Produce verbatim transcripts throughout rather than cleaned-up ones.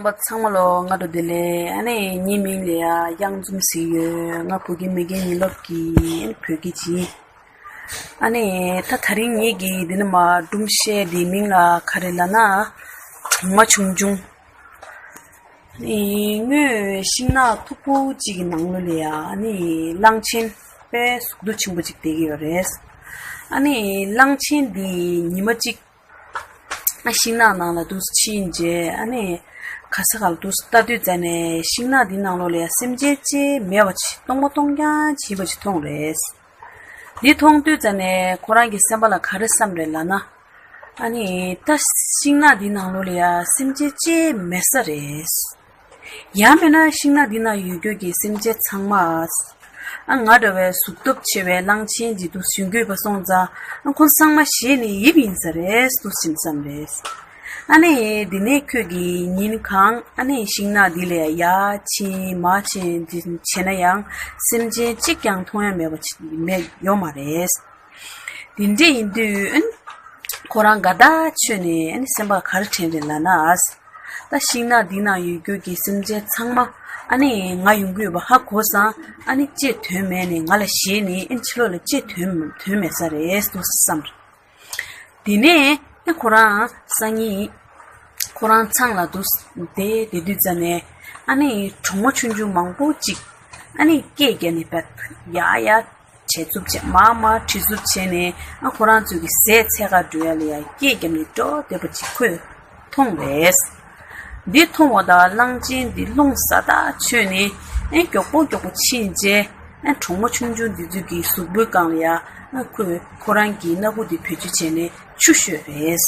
པ་ཚང་མ་ལོ་སྔ་དྲོ་བདེ་ལེགས། ཨ་ནི་ངའི་མིང་ལ་ཡ་གཡང་འཛོམས་ཟེར་ཡོད། ང་བོད་ཀྱི་མི་རྒན་ཡིན་ལོབ་ཀྱི་ཨ་ནི་བོད་སྐད་ཅིག་ཨ་ནི་ད་ད་རིང་ངེད་ཀྱི་འདི་ནས་མར་སྒྲུང་བཤད་འདིའི་མིང་ལ་ག་རེ་ལབ་ན། གྲོག་མ་ཆུང་ཆུང་། ཨ་ནི་སྔོན་ཤིང་ནགས་མཐུག་པོ་གཅིག་གི་ནང་ལོགས་ལ་ཡ་ཨ་ནི་གླང་ཆེན་དཔེ་གཟུགས་སྡུག་ཆེན་པོ་གཅིག་བསྡད་ཀྱི་ཡོད་རེད། ཨ་ནི་གླང་ཆེན་འདི་ཉི་མ་གཅིག་ཨ་ཤིང་ནགས་ནང་ལ་འདུག་ཕྱིན་རྗེས་ཨ་ནི་ག་ས་ག་ལ་འདུག་ལྟ་དུས་ཙ་ནས་ཤིང་ནགས་འདི་ནང་ལོགས་ལ་ཡ་སེམས་ཅན་ཅིག་མེད་པ་ཅིག་སྟོང་པ་སྟོང་རྐྱང་ཅིག་ཡིན་པ་ཅིག་མཐོང་རེད། འདི་མཐོང་དུས་ཙ་ནས་ཁོ་རང་གི་སེམས་པ་ལ་ག་རེ་བསམ་རེད་ལབ་ན། ཨ་ནི་ད་ཤིང་ནགས་འདི་ནང་ལོགས་ལ་ཡ་སེམས་ཅན་ཅིག་མེད་ས་རེད། ཡང་མིན་ན་ཤིང་ནགས་འདི་ན་ཡོད་རྒྱུ་གི་སེམས་ཅན་ཚང་མ། ཨ་ང་འདྲ་བའི་གཟུགས་སྟོབས་ཆེ་བའི་གླང་ཆེན་ཅིག་འདུག་ཞིང་རྒོད་པ་སོང་ཙང་ཨ་ཁོ་ཚང་མ་ཞེད་ནས་ཡིབ་ཡིན་ས་རེད་འདུག་ཕྱིན་བསམ་རེད། ཨ་ནི་འདི་ནས་ཁོས་ཀྱི་ཉིན་གང་ཨ་ནི་ཤིང་ནགས་འདི་ལ་ཡར་ཕྱིན་མར་ཕྱིན་འདི་བྱས་ན་ཡང་སེམས་ཅན་གཅིག་ཀྱང་མཐོང་ཡ་མེད་པ་ཅིག་མེད་ཡོད་མ་རེད། དེ་འདྲ་ཡིན་དུས་ཁོ་རང་དགའ་ཐག་ཆོད་ནས་ཨ་ནི་སེམས་པ་ག་རེ་དྲན་རེད་ལབ་ན། ད་ཤིང་ནགས་འདི་ན་ཡོད་རྒྱུ་གི་སེམས་ཅན་ཚང་མ་ཨ་ནི་ང་ཡོང་གི་ཡོད་པ་ཧ་གོ་སོང་། ཨ་ནི་ཅི་དོན་མེད་ནས་ང་ལ་ཞེད་ནས་ཨ་ནི་ཕྱི་ལོགས་ལ་ཅི་དོན་དོན་མེད་ས་རེད་འདུག་བསམ། དེ་ནས་ཨ་ཁོ་རང་སང་ཉིན་ཁོ་རང་ཚང་ལ་འདུག་བསྡད་བསྡད་དུས་ཙ་ནས་ཨ་ནི་གྲོག་མ་ཆུང་ཆུང་མང་པོ་ཅིག་ཨ་ནི་སྐད་རྒྱག་ནས་བསྡད་ཡ་ཡ། བྲེལ་འཚུབ་བྱས་མར་མར་བྲེལ་འཚུབ་བྱས་ནས་ཨ་ཁོ་རང་ཚོ་གི་ཟས་འཚོལ་ག་འགྲོ་ཡ་ལ་ཡ་སྐད་རྒྱབ་ནས་འགྲོ་བསྡད་པ་ཅིག་ཁོས་མཐོང་བས། འདི་མཐོང་བ་དང་གླང་ཆེན་འདི་རླུང་ཟ་ཐག་ཆོད་ནས་ཨ་མགྱོགས་པོ་མགྱོགས་པོ་ཕྱིན་རྗེས་ཨ་གྲོག་མ་ཆུང་ཆུང་འདི་ཚོ་གི་གཟུགས་པོའི་སྒང་ལ་ཡ་ཨ་ཁོས་ཁོ་རང་གི་སྣ་ཁུག་འདི་བེད་སྤྱོད་བྱས་ནས་ཆུ་བཤོས་རེད།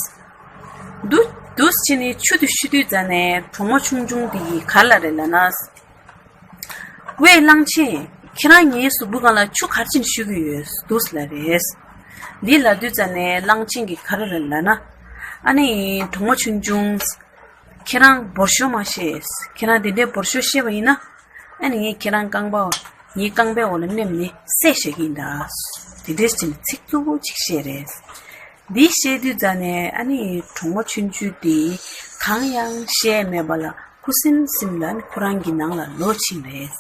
འདུག་འདུག་བྱས་ནས་ཆུ་དེ་བཤོས་དུས་ཙ་ནས་གྲོག་མ་ཆུང་ཆུང་འདི་གིས་ག་རེ་ལབ་རེད་ལབ་ན། ཝེ་གླང་ཆེན། ཁྱེད་རང་ངའི་གཟུགས་པོ་སྒང་ལ་ཆུ་ག་རེ་བྱས་ནས་བཤོས་ཀྱི་ཡོད་འདུག་ལབ་རེད། འདི་ལབ་དུས་ཙ་ནས་གླང་ཆེན་གྱིས་ག་རེ་ལབ་ལབ་ན། ཨ་ནི་གྲོག་མ་ཆུང་ཆུང་། ཁྱེད་རང་འབོར་ཤོར་མ་ཤེས། ཁྱེད་རང་དེ་འདྲའི་འབོར་ཤོར་ཤེས་པ་ཡིན་ན། ཨ་ནི་ངས་ཁྱེད་རང་རྐང་པ་ངའི་རྐང་པའི་འོག་ལ་མནན་ནས་བསད་བཞག་གི་ཡིན་ད། དེ་འདྲས་བྱས་ནས་ཚིག་རྩུབ་པོ་ཅིག་བཤད་རེད། འདི་བཤད་དུས་ཙ་ནས་ཨ་ནི་གྲོག་མ་ཆུང་ཆུང་དེ་གང་ཡང་བཤད་མེད་པ་ལ། ཁུ་སིམ་སིམ་ལ་ཁོ་རང་གི་ནང་ལ་ལོག་ཕྱིན་རེད།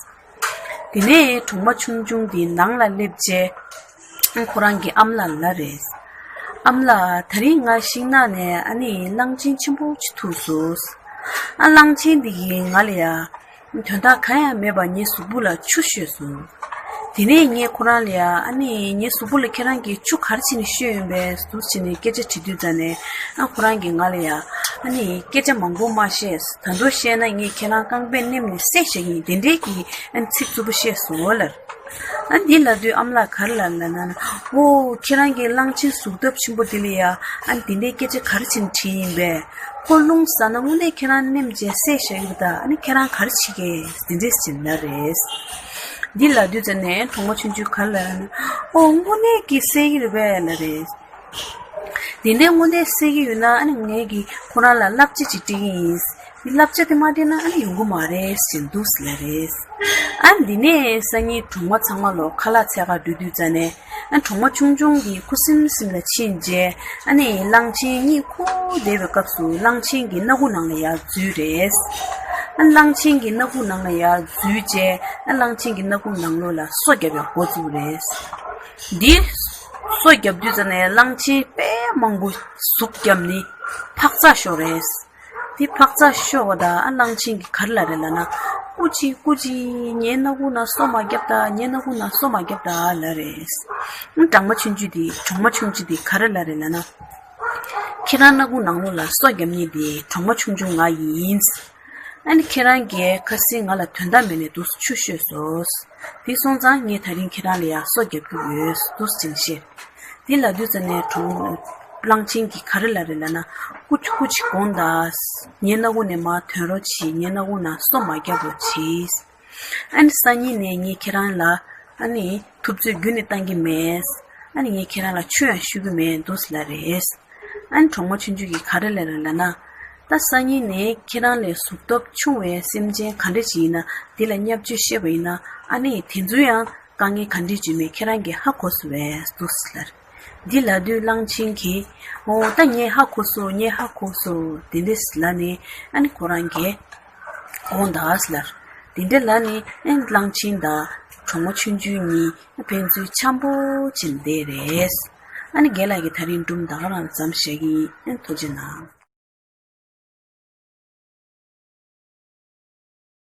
དེ་ནས་གྲོག་མ་ཆུང་ཆུང་དེ་ནང་ལ་སླེབས་རྗེས་ཁོ་རང་གི་ཨ་མ་ལགས་ལ་རེད། ཨ་མ་ལགས། དེ་རིང་ང་ཤིང་ནགས་ནས་ཨ་ནི་གླང་ཆེན་ཆེན་པོ་ཅིག་ཐུག་སོང་། ཨ་གླང་ཆེན་འདི་གིས་ང་ལ་ཡ་དོན་དག་གང་ཡང་མེད་པར་ངའི་གཟུགས་པོ་ལ་ཆུ་བཤོས་སོང་། དེ་ནས་ངས་ཁོ་རང་ལ་ཡ་ཨ་ནི་ངའི་གཟུགས་པོ་ལ་ཁྱེད་རང་གིས་ཆུ་ག་རེ་བྱས་ནས་བཤོས་ཡོད་པས་འདུག་བྱས་ནས་སྐད་ཆ་དྲིས་དུས་ཙ་ནས་ཨ་ཁོ་རང་གིས་ང་ལ་ཡ་ཨ་ནི་སྐད་ཆ་མང་པོ་མ་བཤད། ད་དུང་བཤད་ན་ངས་ཁྱེད་རང་རྐང་པས་མནན་ནས་བསད་བཞག་གི་ཡིན། དེ་འདྲའི་གི་ཨ་ནི་ཚིག་རྩུབ་པོ་བཤད་སོང་ལབ། ཨ་འདི་ལབ་དུས་ཨ་མ་ལགས་ག་རེ་ལབ་ལབ་ན། ཨོ་ཁྱེད་རང་གི་གླང་ཆེན་གཟུགས་སྟོབས་ཆེན་པོ་འདི་ལ་ཡ་ཨ་འདི་འདྲའི་སྐད་ཆ་ག་རེ་བྱས་ནས་དྲིས་ཡིན་པས། ཁོ་རླུང་ཟ་ན་དངོས་གནས་ཁྱེད་རང་མནན་བྱས་བསད་བཞག་ཡོད་ད། ཨ་ནི་ཁྱེད་རང་ག་རེ་བྱེད་ཀྱི་འདི་འདྲས་བྱས་ལབ་རེད། འདི་ལབ་དུས་ཙ་ནས་གྲོག་མ་ཆུང་ཆུང་ག་རེ་ལབ་ན། ཨོ་དངོས་གནས་ཀྱི་བསད་ཀྱི་རེད་པས་ལབ་རེད། དེ་འདྲའི་དངོས་གནས་བསད་ཀྱི་ཡོད་ན་ཨ་ནི་ངས་ཀྱིས་ཁོ་རང་ལ་བསླབ་བྱ་ཅིག་སྤྲད་ཀྱི་ཡིན། འདི་བསླབ་བྱ་དེ་མ་སྤྲད་ན་ཨ་ནི་ཡོང་གི་མ་རེད་ཟེར་འདུག་ཟེར་ལབ་རེད། ཨ་འདི་ནས་སང་ཉིན་གྲོག་མ་ཚང་མ་ལོ་ཁ་ལག་འཚོལ་ག་འགྲོ་དུས་ཙ་ནས་ཨ་གྲོག་མ་ཆུང་ཆུང་གིས་ཁུ་སིམ་སིམ་ལ་ཕྱིན་རྗེས་ཨ་ནི་གླང་ཆེན་གཉིད་ཁུག་བསྡད་པའི་སྐབས་སུ་གླང་ཆེན་གྱི་སྣ་ཁུག་ནང་ལ་ཡར་འཛུལ་རེད། ཨ་གླང་ཆེན་གྱི་སྣ་ཁུག་ནང་ལ་ཡར་འཛུལ་རྗེས་ཨ་གླང་ཆེན་གྱི་སྣ་ཁུག་ནང་ལོགས་ལ་སོ་བརྒྱབ་པའི་འགོ་བཙུགས་རེད། འདི་སོ་བརྒྱབ་དུས་ཙ་ནས་གླང་ཆེན་དཔེ་མང་པོ་ཟུག་བརྒྱབ་ནས་ཕག་ཚག་ཤོར་རེད། དེ་ཕག་ཚག་ཤོར་བ་དང་ཨ་གླང་ཆེན་གྱིས་ག་རེ་ལབ་རེད་ལབ་ན། སྐུ་མཁྱེན་སྐུ་མཁྱེན། ངའི་སྣ་ཁུག་ནང་སོ་མ་བརྒྱབ་དང་། ངའི་སྣ་ཁུག་ནང་སོ་མ་བརྒྱབ་དང་ལབ་རེད། ཨ་གྲོག་མ་ཆུང་ཆུང་དེ་གྲོག་མ་ཆུང་ཆུང་དེ་ག་རེ་ལབ་རེད་ལབ་ན། ཁྱེད་རང་སྣ་ཁུག་ནང་ལོགས་ལ་སོ་བརྒྱབ་མཁན་དེ་གྲོག་མ་ཆུང་ཆུང་ང་ཡིན། ཨ་ནི་ཁྱེད་རང་གིས་ཁ་སང་ང་ལ་དོན་དག་མེད་ནས་འདུག་སེ་ཆུ་བཤོས་སོང་། དེ་སོང་ཙང་ངས་དེ་རིང་ཁྱེད་རང་ལ་ཡ་སོ་བརྒྱབ་ཀྱི་ཡོད་འདུག་སེ་བྱས་ནས་བཤད། དེ་ལབ་དུས་ཙ་ནས་གྲོག་མ་གླང་ཆེན་གྱིས་ག་རེ་ལབ་རེད་ལབ་ན། སྐུ་མཁྱེན་སྐུ་མཁྱེན་དགོངས་དག། ངའི་སྣ་ཁུག་ནས་མར་ཐོན་རོགས་གྱིས། ངའི་སྣ་ཁུག་ནང་སོ་མ་བརྒྱབ་རོགས་གྱིས། ཨ་ནི་སང་ཉིན་ནས་ངས་ཁྱེད་རང་ལ་ཨ་ནི་ཐུབ་ཚོད་རྒྱུན་ནས་བཏང་གི་མེད། ཨ་ནི་ངས་ཁྱེད་རང་ལ་ཆུ་ཡང་བཤོ་གི་མེད་འདུག་སེ་ལབ་རེད། ཨ་ནི་གྲོག་མ་ཆུང་ཆུང་གིས་ག་རེ་ལབ་རེད་ལབ་ན། ད་སང་ཉིན་ནས་ཁྱེད་རང་ལས་གཟུགས་སྟོབས་ཆུང་བའི་སེམས་ཅན་ག་འདྲ་ཞིག་ཡིན་ན་དེ་ལ་བརྙས་བཅོས་བཤད་པ་ཡིན་ན་ཨ་ནི་དེ་ཚོ་ཡང་དཀའ་ངལ་ག་འདྲ་ཞིག་མེད་ཁྱེད་རང་གིས་ཧ་གོ་སོང་བས་འདུག་སེ་ལབ་རེད། འདི་ལབ་དུས་གླང་ཆེན་གྱིས་འོ་ད་ངས་ཧ་གོ་སོང་། ངས་ཧ་གོ་སོང་དེ་འདྲས་ལབ་ནས་ཨ་ནི་ཁོ་རང་གིས་ དགོངས་དག་ལབ། དེ་འདྲ་ལབ་ནས་ཨེ་གླང་ཆེན་དང་གྲོགས་མོ་ཆུང་ཆུང་གཉིས་ཕན་ཚུན་འཆམ་པོ་བྱས་བསྡད་རེད། ཨ་ནི་རྒན་ལགས་ཀྱིས་ད་རིང་སྒྲུང་ད་ག་རང་མཚམས་བཞག་གི་ཡིན། ཨེ་ཐུགས་རྗེ་གནང་།